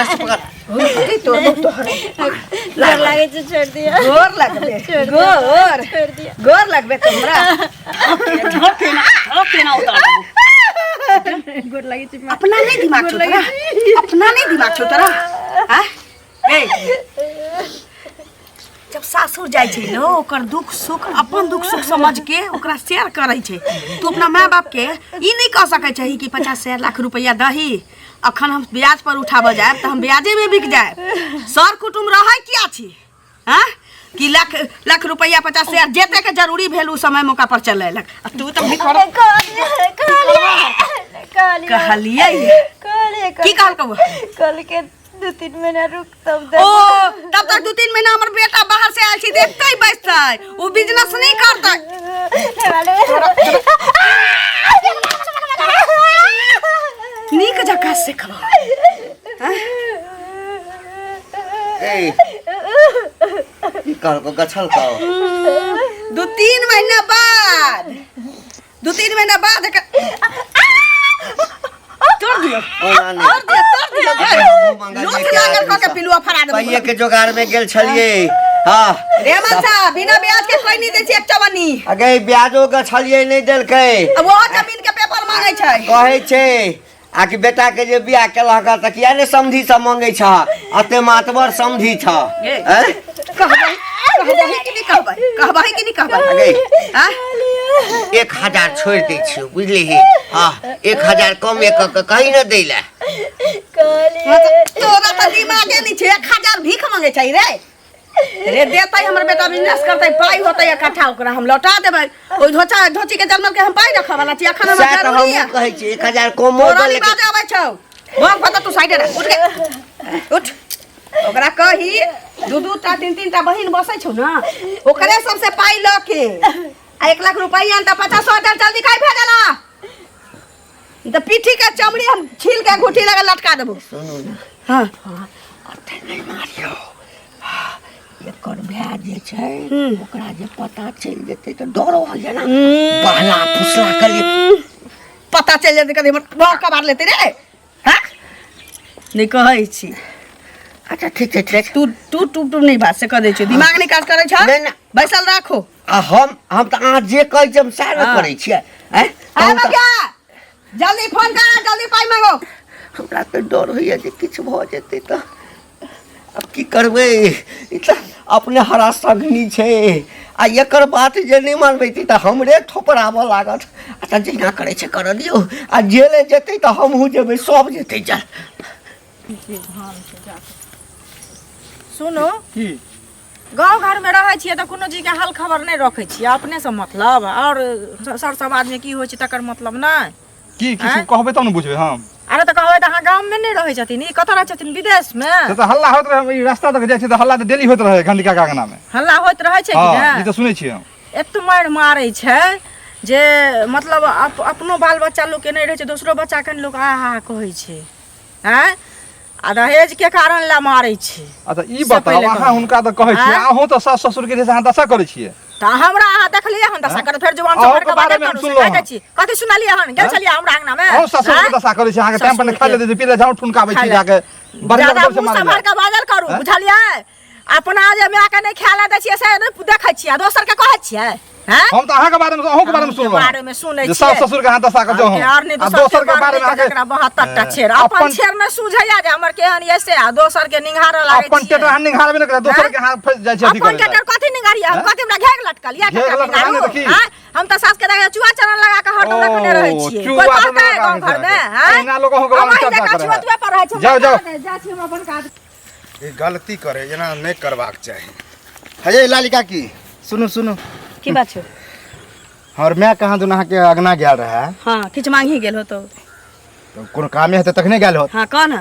रस्सी पकड़। तोर तोहर गोर लागै छै, छोड़ दिया। गोर लगबे, गोर, छोड़ दिया। गोर लगबे तोहरा। झोंके ना, झोंके ना उतार देबो। गोर लागै छै माँ। अपना नहीं दिमाग छौ तोरा, अपना नहीं दिमाग छौ तोरा। हाँ ए, जब सासुर जाइ छै ने, ओकर दुख सुख अपन दुख सुख समझ के ओकरा शेयर करै छै। तू अपना माय बाप के ई नहीं कह सकै छही कि 50 लाख रुपया दही, अखन हम ब्याज पर उठाबऽ जायब तऽ हम ब्याजे में बिक जायब। सर कुटुम रहै किया छी? हाँ, कि लाख लाख रुपया 50,000 जेते के जरूरी भेल उ समय मौका पर चलेलक, आ तू तऽ भी अरे कहलियै, कहलियै, कहलियै। कहलियै। कहलियै। की कहलकौ? कहलकै 2-3 महीना रुक तब ओ तब तक 2-3 महीना हमर बेटा बाहर से आयल छी, देखते बैसतै, ओ बिजनेस नहीं करतै। नीक जकाँ सिखबो। ए, की कहलको गछलको? 2-3 महीना बाद, 2-3 महीना बाद तोड़ दियो। ओना नहि। तोड़ दियो, तोड़ दियो। हमहूँ मंगलियै लोथ के लागल आदमी कऽ के सब। पिलुआ फड़ा देबो। पाइये के जोगाड़ में गेल छलियै। हाँ। रे मनसा, बिना ब्याज के कोई नहीं दै छै एक चवन्नी। अगे ब्याजो गछलियै, नहि देलकै। अब ओहो जमीन के पेपर मांगै छै। कहै छै आ कि बेटा के जे बियाह केलहक तऽ किया ने समधी सब मंगै छह, अते मातबर समधी छह। ए। हैं? कहबै, कहबै कि नहि कहबै? कहबै कि नहि कहबै? अगे आँ? 1000 छोड़ि दै छियौ, बुझलिही? हाँ, 1000 कम एक कऽ कही ने दै लए। तोरा तऽ दिमागे नहि छै, 1000 भीख मांगै छै रे। रे देतै हमर बेटा बिजनेस करतै, पाइ होतै इकट्ठा, ओकरा हम लौटा देबै। ओहि धोचा धोची के जनमल के हम पाइ रखऽ वाला छी? अखन हमरा सएह तऽ जरूरी हमहूँ है। कहै छी 1000 कमो तोरा देलकै। नहि बाजऽ आबै छौ। भोग भऽ तू साइडे रह, उठ के उठ। ओकरा कही दू दू टा तीन तीन टा बहिन बसै छौ ने, ओकरे सबसे पाइ लऽ के आ 1 लाख रुपैआ तऽ 50,000 जल्दी काहि भेजला, तऽ पीठी के चमड़ी हम छील के घुटी लगा लटका देबो। सुनू ने। हाँ। अते नहि मारियौ, एकर भाय जे छै ओकरा जे पता चलि जेतै तऽ डरो होइए ने, बहला फुसला के लिए। पता चलि जेतै कभी हमर भाव कबार लेतै रे। हाँ, नहि कहै छी। अच्छा ठीक छै, ठीक। तू तू टू टू नहि बात से कह दै छियौ, दिमाग नहि काज करै छौ। नहि, नहि। बैसल राखो। आ हम तऽ अहाँ जे कहै छी हम सएह ने हाँ। करै छियै। आँय? आय तहन तऽ बकिया, जल्दी फोन कर, जल्दी पाइ मांगो। हमरा तऽ डर होइए जे किछु भऽ जेतै तऽ आब की करबै। ई तऽ अपने हरा सघनी छै आ एकर बात जे नहि मानबै तऽ हमरे थोपराबऽ लागत। आ तऽ जहिना करै छै करऽ दियौ, आ जेले जेतै तऽ हमहूँ जेबै, सब जेतै। चल। सुनू। की? गाँव घरमे रहै छियै तऽ कोनो चीजके हाल खबर नहि रखै छियै, अपनेसँ मतलब आओर सर समाजमे की होइ छै तकर मतलब नहि। की किछु आँय? कहबै तब ने बुझबै हम। अरे तऽ कहबै तऽ अहाँ गाममे नहि रहै छथिन, ई कतऽ रहै छथिन? विदेशमे। से तऽ हल्ला होइत रहै, ई रास्ता तक जाइ छै तऽ हल्ला तऽ डेली होइत रहै घंटिका के अंगना मे। हल्ला होइत रहै छै कि हँ, नहि? ई तऽ सुनै छियै हम। एत मारि मारै छै जे मतलब अपनो बाल बच्चा लोकके नहि रहै छै, दोसरो बच्चाके ने लोक आ हा कहै छै। आँय, आ दहेज के कारण ला मारै छै। अच्छा ई से बताउ, पहिले अहाँ कहू। हुनका तऽ कहै छियै, आँय? अहूँ तऽ सास ससुर के जे छै अहाँ दशा करै छियै। तऽ हमरा अहाँ देखलियै हन दशा आँय? करैत? फेर जुबान अहूँके सम्हारि कऽ बारेमे बाजल हम करू, से सुनलहुँ कहै हन। छी। कथी सुनलियै हन? गेल आँय? छलियै हमरा अंगना मे? अहूँ ससुर के आँय? दशा करै छियै, अहाँके टाइम पर नहि खाय लए दै छै, पी लए झाँउ ठुनकाबै छी खाय लए। जाके। बढ़िआँ ज्यादा डर से मुँह मारल सम्हारि कऽ बाजल करू, आँय? बुझलियै? अपना जे माय के नहि खाय लए दै छियै से नहि देखै छियै, आ दोसर के कहै छियै? हैं? हम तऽ अहाँके बारेमे, अहूँके बारेमे अहाँके सुनलहुँ हन। बारेमे सुनै जे सास छियै। ससुरके अहाँ दशा करै आओर अहूँ। नहि आ दोसर के बारेमे अहाँके जकरा 72टा छेड़, अपन अपन छेड़ नहि सूझैया जे हमर केहन ये से, आ दोसर के निंघारऽ लागै अपन छियै। टेटर अहाँ निंघारबे नहि करब, दोसर के अहाँ फँसि जाइ छै अथी अपन करै लए। टेटर कथी निंघारियै हम? हैं? कथी हमरा घेघ लटकल ये? घेघ टेटर लटकल निंघारू? नहि तऽ की? हैं? हम तऽ सास के देखै चुआ चरण लगा के हरदम रखने रहै ओ, छियै। चुआ कोइ चरण कहतै लगा गाँव के घर मे? अहाँके। हैं? एहिना लोक अहूँके बारेमे हम अहीं चर्चा जकाँ करै छुआ है। तुआ पर रहै छी, हम जाउ, जाउ। जाइ छी हम अपन काज। ई गलती करे, एना नहि करबाक चाही। हे लाली काकी, सुनू सुनू। की बात छौ? हमर माय कहाँ दुन अहाँके अगना गेल रहे। हाँ, किछु मांगी गेल हो तो? तऽ कोनो कामे हेतै तखने गेल होत। हाँ, कह ना।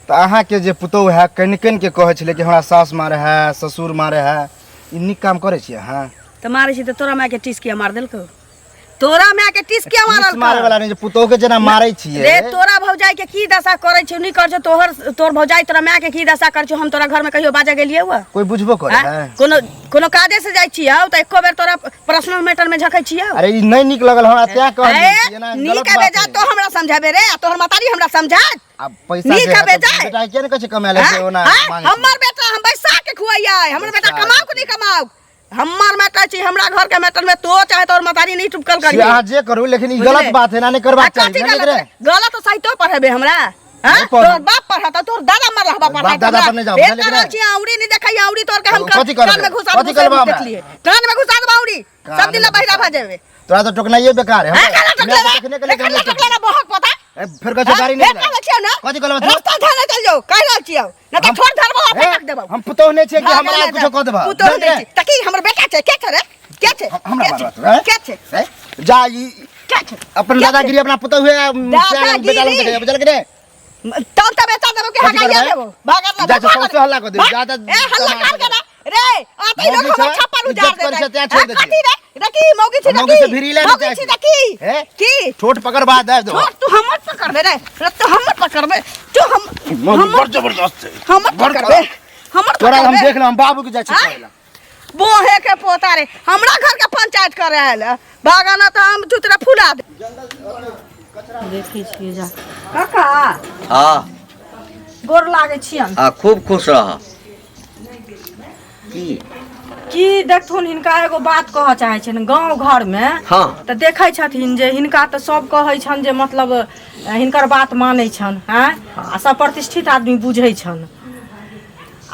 तऽ अहाँके जे पुतोहु है कनि कनि के कहै छलै कि हमरा सास मारे है, ससुर मारे है, ई नीक काम करै छियै अहाँ? तऽ मारै छी तऽ तोरा मायके टीस किया मार देलकौ? तोरा माय के टीस किया मारल टीस मारे वाला नहीं जे पुतोह के जेना मारै छियै। रे तोरा भौजाई के की दशा करै छौ नहीं कर छौ तोहर तोर भौजाई तोरा माय के की दशा कर छौ हम तोरा घर में कहियो बाजा गेलियै हुआ कोई बुझबो करे आँय? है कोनो कोनो काजे से जाइ छियै त एको बेर तोरा पर्सनल मैटर में झकै छियै अरे ई नहीं नीक लगल हमरा तें कहली ए, एना नीक गलत आबे बात जा है। तो हमरा समझाबे रे आ तोहर मतारी हमरा समझात अब पैसा नीक जे है आबे तऽ जाय। बेटा के किया ने कहै छै कमाय लै छै आँय? ओना आँय? मांगै छै। हमर बेटा हम बैसा के खुआइयै हमर बेटा बैसा कमाओ कि नहीं कमाओ हमर मैटर छी हमरा घर के मैटर में तो चाहे तोहर मतारी नहीं टुपकल से करिए अहाँ जे करू लेकिन ई गलत बात है ना नहीं करबाक चाही कथी बुझलियै गलत कि है? गलत तो साहित्यो पढ़ेबे हमरा हाँ? नहीं पढ़ब। तोहर बाप पढ़ता तोहर दादा मर रहबा पढ़ा बाप दादा पर नहीं जाओ, बुझलियै कि नहीं? छी औरी नहीं देखै औरी तोर के हम कथी करबै? कान में घुसा कथी करबै हमरा? देखलिए कान में घुसा देबा औरी सब दिन कान में बहिरा घुसा भ जेबे तोरा तो टोकनाइए बेकार है हाँ, काला हमरा टोकला देखने के लिए काला टोकला बहक पता ए, फिर कहै छै गाड़ी नहीं फेर कहै छियौ ना कथी कहलौ रास्ता धरने चल जाओ कहि रहल छियौ ना त छोड़ धरबो आ ए, फटक देबौ हम पुतोह नहीं छियै कि हमरा कुछो कह देबा पुतोह नहीं छी त की हमर बेटा छै के छै रे के छै हमरा के मारबा छै? तू, हैं? के छै ए, जा ई के छै अपन के छै? दादागिरी अपना पुतोह हुए दादागिरी? बेटा लग देखै बुझल कि नहीं तब त बेटा देबो कि कथी हगाइया करबै? देबो भागल जा, जा, सौंसे हल्ला कऽ देबौ, जा, जा, ए हल्ला कर के ना रे आते मौगी लोग छै, हमर छप्पर उजाड़ इज्जत करै देतै छै, तें छोड़ि दै कथी रे रे की मौगी छी मौगी से भिड़ी ले ने मौगी जाइ छी छी। रे की हे? की ठोट पकड़बा दे दो छोड़ तू हमर पकड़बे रे रे तू हमर पकड़बे तू हम मौगी हमर बड़ जबरदस्त छै हमर बड़ पकड़बे हमर तोरा हम पकड़बे देख लेब हम बाबू के जाइ छी आँय? कहै लए। बोहे के पोता रे हमरा घर के पंचायत करे आयल है। भागा ना तो हम चुतरा फुला दे देखै छियै जा काका हाँ गोर लागै छियन आ खूब खुश रह की की देखथुन हिनका एगो बात कहऽ चाहै छियनि गाँव घरमे हाँ तऽ देखै छथिन जे हिनका तऽ सब कहै छनि जे मतलब हिनकर बात मानै छनि आँय आ सब प्रतिष्ठित आदमी बुझै छनि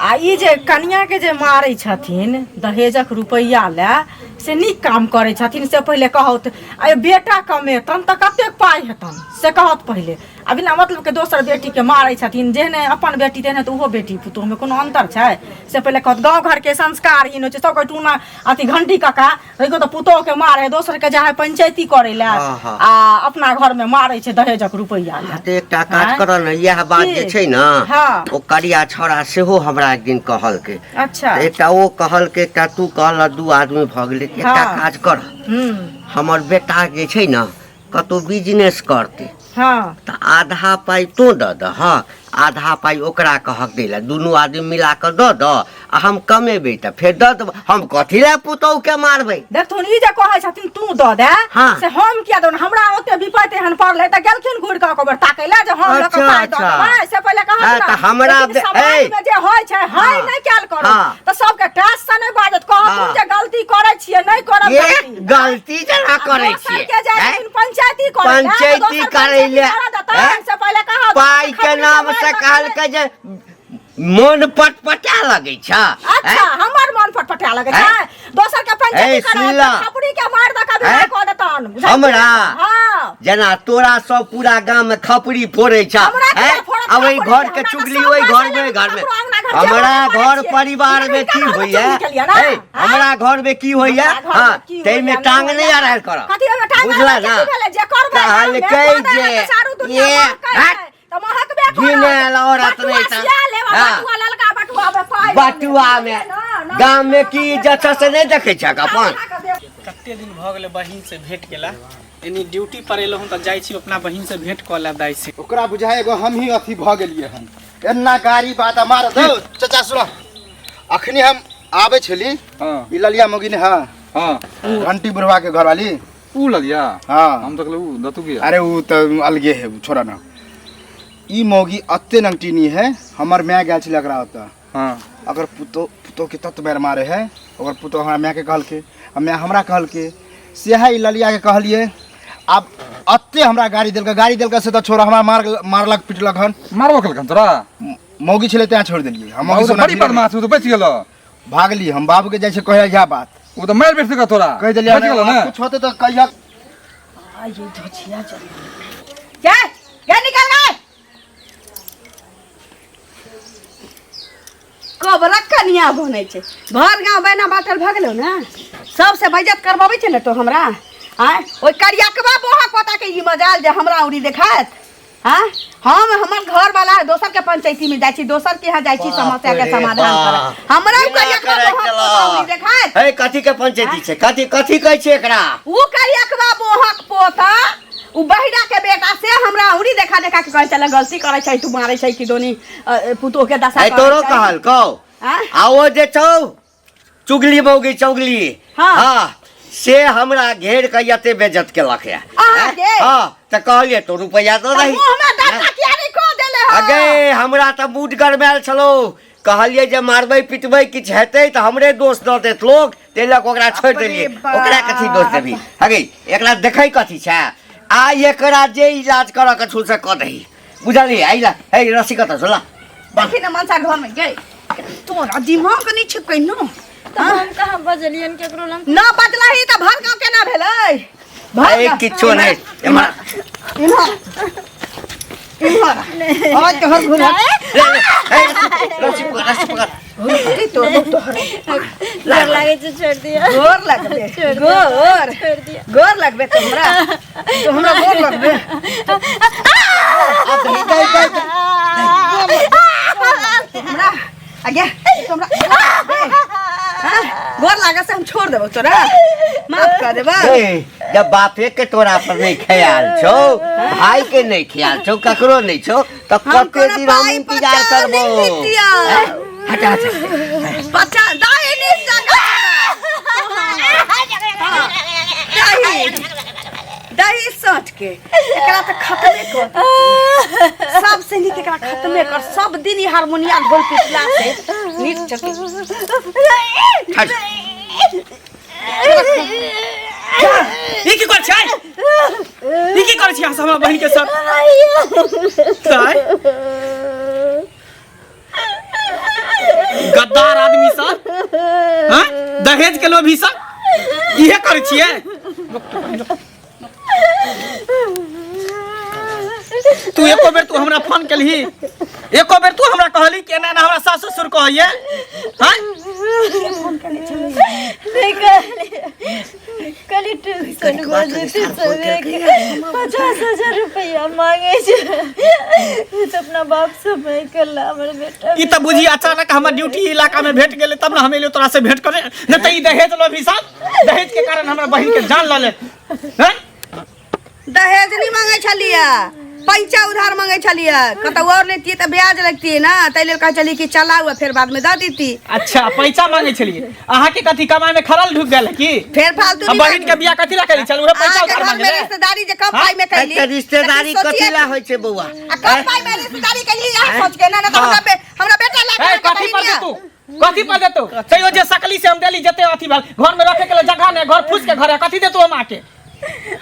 आ ई जे कनियाके जे मारै छथिन दहेजक रुपैआ लए से नीक काम करै छथिन से पहिले कहौत आ बेटा कमेतन तऽ कतेक पाइ हेतन से कहत पहिले आ बिना मतलबके दोसर बेटीके मारै छथिन जेहने अपन बेटी तेहने तऽ ओहो बेटी पुतोहमे कोनो अन्तर छै से पहिले कहत गाँव घरके संस्कारहीन होइ छै सबके टूना अथी घंटी काका देखियौ तऽ पुतोहके मारै दोसरके जाइ है पंचायती करै लए हाँ, हाँ। आ अपना घरमे मारै छै दहेजक रुपैआ लए हाँ, तऽ एकटा काज आँय? करऽ ने इएह बात जे की? छै ने हाँ। ओ करिया छौड़ा सेहो हमरा एक दिन कहलकै अच्छा तऽ एकटा ओ कहलकै एकटा तू कहलह दू आदमी भऽ गेलै तऽ एकटा हाँ। काज कर हूँ हमर बेटा जे छै ने कतहु बिजनेस करतै हाँ तऽ आधा पाइ तोँ दऽ दहक आधा पाइ ओकरा कहक दै लए दुनू आदमी मिला कऽ दऽ दऽ आ हम कमेबै तऽ फेर दऽ देबै हम कथी लए पुतोहुके मारबै देखथुन ई जे कहै छथिन तू दऽ दे हाँ। से हम किया दौन हमरा ओते विपैत एहन पड़लै तऽ गेलखिन घुरि कऽ एको बेर ताकै लए जे हम लऽ कऽ अच्छा, पाइ दऽ अच्छा। देबै से पहिले कहत हाँ, ना तऽ हमरा लेकिन बे- समाज ए। मे जे होइ छै है हाँ। नहि कयल करू हाँ। तऽ सबके टैक्स से नहि बाजत कहथुन हाँ। जे गलती करै छियै नहि करब ये गलती गलती जेना करै दोसर छियै के जाइ हैं? छथिन पंचायती करै लए, तऽ पंचायती दोसर करै लए, पंचायती करऽ देतनि, हैं? से पहिले कहत पाइ के नाम से कहलकै जे मोन पटपटा लगै छ अच्छा हमर मन फटफटा लगै छै हैं? दोसर के पंचायती ए, करत सुन ला। खपड़ी के मार दऽ के विवाह हैं? कऽ देतन बुझलियै? हमरा? हाँ जेना तोरा सब पूरा गाम में खपड़ी फोड़ै छ हमरा किया हैं? फोड़त आ ओहि खपड़ी? घर के हमरा तऽ चुगली सब ओहि पैसा घर में ओहि लेके घर में ककरो अंगना घर हमरा जेबो नहि घर करै छियै। परिवार में की हिनका घर होइया चुगली केलियै ना? हे, हैं? हमरा घर में की होइया हमरा घर में हाँ की ताहि में होइया, टांग नहि नहीं होइया। अड़ायल कर कथी ओहिमे टांग बुझला अड़ायल ना की भेलै? जे करबै गाममे, कहलकै पौधा जे तऽ चारू दुनिया ये महकै हट, छै। तऽ महकबे करत। घिनायल औरत बटुआ नहि तऽ- सिया लेब, आ हाँ। बटुआ ललका बटुआ मे पाइ बटुआ में ना, ना, गाम में की इज्जत छै से नहि देखै छक अपन कते दिन भऽ गेलै बहिनसँ भेँट केला एनी ड्यूटी पर एलहुँ तऽ जाइ छी अपना बहिनसँ भेँट कऽ लेब दाइ से ओकरा बुझाय एगो हम ही अथी भऽ गेलियै हन एना गाड़ी बात मार दो चाचा सुनो अखनी हम आबै छली हाँ ई ललिया मोगी ने हाँ हाँ घंटी बुढ़वा के घरवाली ऊ ललिया हाँ हम तो कहले ऊ दतु गया अरे ऊ तऽ अलगे है ऊ छोड़ा ना ई मौगी अत्ते नंगटीनी है हमर माय गेल छलै एकरा ओतऽ हाँ अगर पुतो पुतो के तत बेर मारे है ओकर पुतो हमरा मायके कहलकै आ माय हमरा कहलकै सएह ई ललियाके कहलियै आब अत्ते हमरा गाड़ी देलकै गाड़ी देलकै से तऽ छोड़ हमरा मार मारलक पिटलक हन मारबो केलकन तोरा मौगी छलै तैं छोड़ि देलियै हम मौगी ऊ से तऽ बड़ी ओना बदमाश ऊ तऽ बचि गेलो भागली हम बाबूके जाइ छै कहै इएह बात ऊ तऽ मारि बैठ तोरा कहि देलियै बचि गेलो ने कुछ होतै तऽ कहिया क्या क्या निकल गए कबरक कनिया बनै छै भर गाँव बैना बाटल भऽ गेलौ ने सबसे बेइज्जत करबाबै छै ने तो हमरा आँय ओहि करियकबा बोहा पोता के ई मजाल जे हमरा उरी देखायत हाँ, हम हमर घर वाला दोसर के पंचायती में जाइ छी, दोसर के यहाँ जाइ छी समस्या के समाधान करे। हमरा उ करियकबा बोहक पोता देखाय। हे कथी के पंचायती छै? कथी कथी कहै छै एकरा? उ करियकबा बोहक पोता, उ बहिरा के बेटा से हमरा उरी देखा देखा के कहै चल गलती करै छै तू, मारै छै कि दोनी पुतोह के दशा है तोरो कहल कौ। आ ओ जे छौ चुगली मौगी चुगली, हाँ से हमरा घेर के एते बेजत केलक या। हाँ तऽ कहलियै तो रुपैआ दऽ दही। अगे हमरा तऽ मूड गरमायल छलौ, कहलियै जे मारबै पिटबै किछु हेतै तऽ हमरे दोष दऽ देत लोक, ताहि लऽ कऽ ओकरा छोड़ि देलियै। ओकरा कथी दोष देबही? अगे एकरा देखै कथी छै? आ एकरा जे इलाज करऽ के छौ से कऽ दही, बुझलियै? एहि ला हे रस्सी कतऽ छौ? ला देखी ने मनसा घर में गई, तोरा दिमाग नहीं छिपकै नो। तऽ हम कहाँ बजलियन केकरो लग? ना बजलही तऽ भर गाँव केना भेलै? भर किछो नहि। एम्हर एम्हर एम्हर आज तोहर घुरा। रस्सी पकड़, रस्सी पकड़। गोर लागै छै, छोड़ दिया। गोर लगबे, गोर छोड़ दिया, गोर लगबे तोहरा, तो हमरा गोर लगबे। हमरा आज्ञा हमरा गोर लागे से हम छोड़ देबो तोरा, माफ कर देबो। जब बापे के तोरा पर नहीं ख्याल छौ, भाई के नहीं ख्याल छौ, ककरो नहीं छौ, तो कते दिन हम इंतजार करबो? हटा हटा बच्चा दाई नहीं दही दही सट के एकरा तऽ खत्मे कर, सबसे नीक एकरा खत्मे कर। सब दिन ई हारमोनिया ढोल पिटला से नीक चलते। ई की करै छै? ई की करै छी अहाँ सब हमरा बहिन के साथ? गद्दार आदमी सब, हाँ दहेज के लोभी सब इहे करै छियै। तू एको बेर तू हमरा फोन केलही? एको बेर तू हमरा कहली कि एना एना हमरा सास ससुर कहैये? हाँ नहीं कहली, कहली ट्यूशन भऽ जेतै सबके 50,000 रुपैआ मांगे छै तऽ अपना बाप से मांगि के ला हमर बेटा। ई तऽ बुझी अचानक हमर ड्यूटी इलाका में भेट गेलै तब ने हम एलियै तोरा से भेंट करे, नहीं तऽ ई दहेज लोभी सब दहेज के कारण हमरा बहिन के जान लऽ ले। हैं दहेज नहीं मांगे छलियै, पैसा उधार मांगे छलियै, कतौ और लेतियै तऽ ब्याज लगतियै ना, ताहि लेल कहै छलियै कि चलाउ आ फेर बाद में दऽ देती। अच्छा पैसा मांगे छलियै, अहाँ के कथी कमाई में खरल ढुक गेल की? फेर फालतू आ बहिन के बियाह कथी ला केली छल? उहे पैसा अहाँके उधार घर मांगे में ले? रिश्तेदारी जे कम पाई में कैली, एकटा रिश्तेदारी लेकिन कथी सोचिए ला होइ छै बौआ? आ कम पाई में रिश्तेदारी कैली इएह सोच के ना, ना तऽ हमरा बेटा ला ए, कथी पर देतू? कथी पर देतू? तैयो जे सकली से हम देली जते अथी भेल, घर में रखे के लिए जगह नहीं, घर फूस के घर है, कथी देतू हम आके?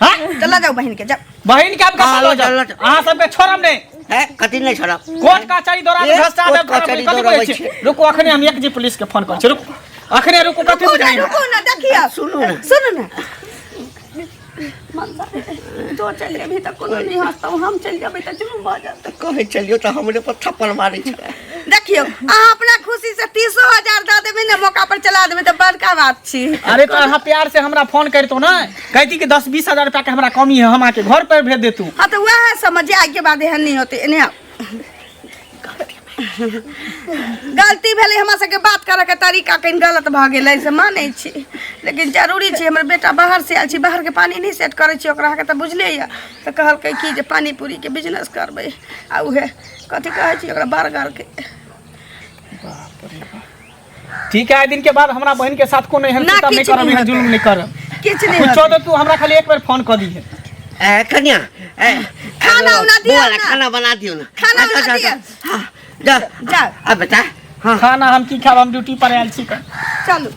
हाँ? चला जाओ बहिन के, जाओ। बहिन के हम कतऽ हाँ, लऽ जाउ? लऽ जाउ। अहाँ सबके छोड़ब नहि। है कथी नहीं छोड़ब? कोर्ट कचहरी दौड़ा ए, भ्रष्टाचार कोर्ट कचहरी कथी बोलै दौड़ाबै छी? छै। रुकू, अखने हम एक जी पुलिस के फोन करै छी, रुकू अखने, रुकू। कथी रुकू ना, बुझाइ? रुकू ना, देखियौ। सुनू ना। सुनू ना। तो चलि जेबही तऽ कोनो नहि हँसतौ, हम चलि जेबै तऽ जुलुम भऽ जेतै। तऽ कहै छलियौ तऽ हमरे पर थप्पड़ मारै छलै। देखियौ, अहाँ अपना खुशी से 30,000 दऽ देबै ने, मौका पर चला देबै तऽ बड़का बात छी। अरे तो अहाँ प्यार से हमरा फोन करितो ने, कहती कि 10-20 हजार रुपया के हमरा कमी है, हम अहाँके घर पर भेज देतू। हाँ तऽ वएह समझिए, आइ के बाद एहन नहि होतै। एने आउ। गलती भेलै, हमरा सबके बात करऽके तरीका कनि गलत भऽ गेलै से मानै छी, लेकिन जरूरी छै। हमर बेटा बाहर से आयल छै, बाहरके पानी नहि सेट करै छै ओकरा, अहाँके तऽ बुझले यऽ। तऽ कहलकै कि जे पानी पूरीके बिजनेस करबै, आ उहे कथी कहै छी ओकरा, बर्गरके। ठीक है, आइ दिन के बाद हमरा बहिन के साथ कोनो एहन ना, सितम नहि किछु करब, नहि एहन जुल्म नहि करब, किछु नहि कुछो होतै। दे तू हमरा खाली एक बेर फोन कऽ दिहे। ए कन्या, ए खाना उना दियौ बौआ ला ना। खाना बना दियौ ना। खाना जा, उना जा, दियौ। जा। हाँ, जा जा। अब बेटा। हाँ खाना हम की खाब, हम ड्यूटी पर आयल छी। चलू।